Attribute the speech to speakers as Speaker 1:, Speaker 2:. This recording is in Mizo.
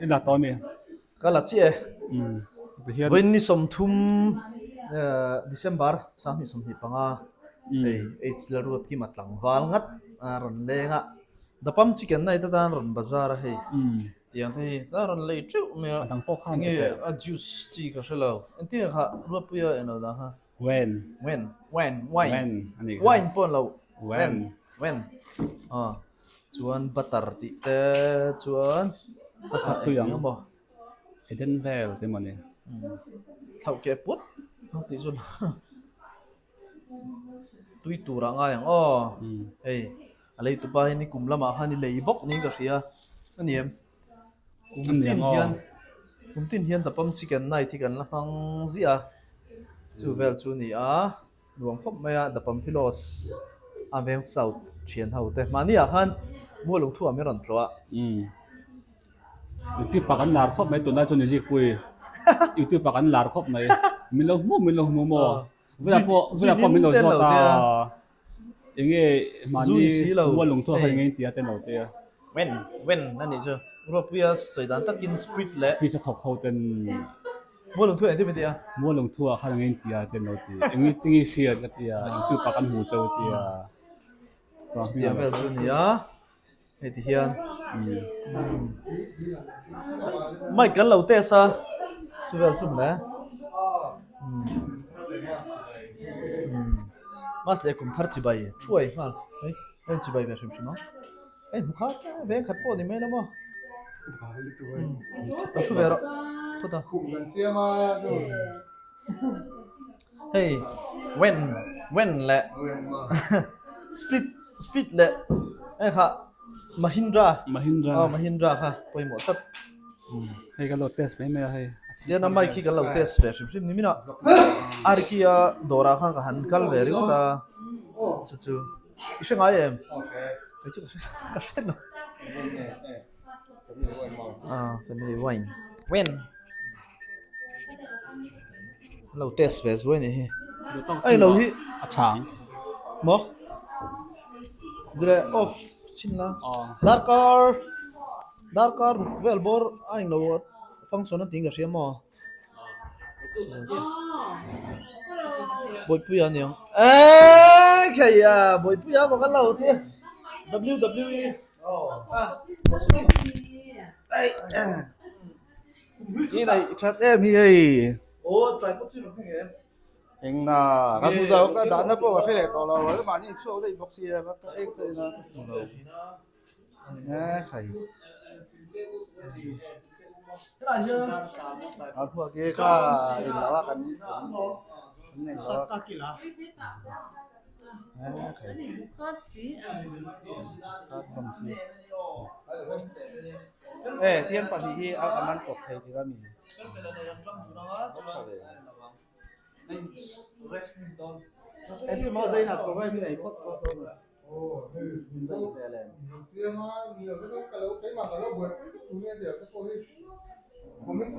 Speaker 1: I la tawh ami?
Speaker 2: Ka la chiah e. Vawiin ni 30 December 2025 hei H Lalruatkima tlangval ngat a rawn leng a, Dapam Chicken Night atan rawn bazar a hei tiang hei a rawn lei teuh mai a, enge a juice chi ka hre lo, engtin nge kha Ruatpuia englo dah kha?
Speaker 1: Wen.
Speaker 2: Wen, wen, wine.
Speaker 1: Wen a nih kha.
Speaker 2: Wine pawh an lo.
Speaker 1: Wen.
Speaker 2: Wen. Aw. Chuan butter tih te chuan
Speaker 1: a khat tui ang emaw Eden vel te maw ni.
Speaker 2: Thlauh keh put tih chu tui tur ah ngai ang aw. Hei a lei tupa hi nikum lamah khan i lei bawk niin ka hria a ni em? Kum tin hian kum tin hian Dapam Chicken Night hi kan la hmang ziah a chu vel chu a ni a. Nuam khawp mai a, The Pamphilos a veng South thian ho te mahni ah khan mual lung thuam hi a rawn tlawh a.
Speaker 1: Umm. YouTube ah kan lar khawp mai tunlai chu music pui YouTube ah kan lar khawp mai min lo hmu min lo hmu maw vela pawh vela pawh min lo zawt a enge mahni mual lung thuam kha enge in tia te lo tia.
Speaker 2: Wen wen a nih chu Ruatpuia sawi dan takin sprit leh.
Speaker 1: Office a thawk ho ten.
Speaker 2: Mual lungthu engtin min ti a?
Speaker 1: Mual lungthu ah khan engin tia te lo ti. Engin tinge hriat ka ti a, YouTube ah kan hmu cheu ti a.
Speaker 2: Chutiang vel chu ni a, hei ti hian mic kan lo test a, chu vel chu mawle. Mas leh kum thar chibai thuai nghal, hei hei chibai ve hrim hrim ang. Hei hmu khat veng khat pawh ni mai lo maw? Ka thu ve rawh phawt a. Hei wen wen leh split split leh hei kha Mahindra
Speaker 1: Mahindra
Speaker 2: aw Mahindra kha pawimawh tlat.
Speaker 1: Hei ka lo test mai mai a hei.
Speaker 2: Tian a mic hi kan lo test ve hrim hrim ni min a. Arki-a dawrah khan ka han kal ve ringawt a chu chu. I hre ngai em? Kei chu ka hre lo. Ah, family wine. Wine. Lo test ve zuai ni hi. Ai lo hi
Speaker 1: a chang.
Speaker 2: Mo? Dile off chin la. Darkar darkar vel bor a eng lo function a ting ka hria maw? Bawipuia a ni ang eee khei a Bawipuia maw kan lo ti WWE
Speaker 3: Ni nei that em hi hei.
Speaker 2: Engna
Speaker 3: ka hmu zo ka dahna pawh ka hre leh tawh lo mahni inchhuak daih bawk sia ka ek daih na ka hmu lo. A phuak hi kha in lo a kan kan nei lo a e tiang pahnih hi a man kawp thei tih a mi engtin maw zaina program hi nei phawt phawt dawn a.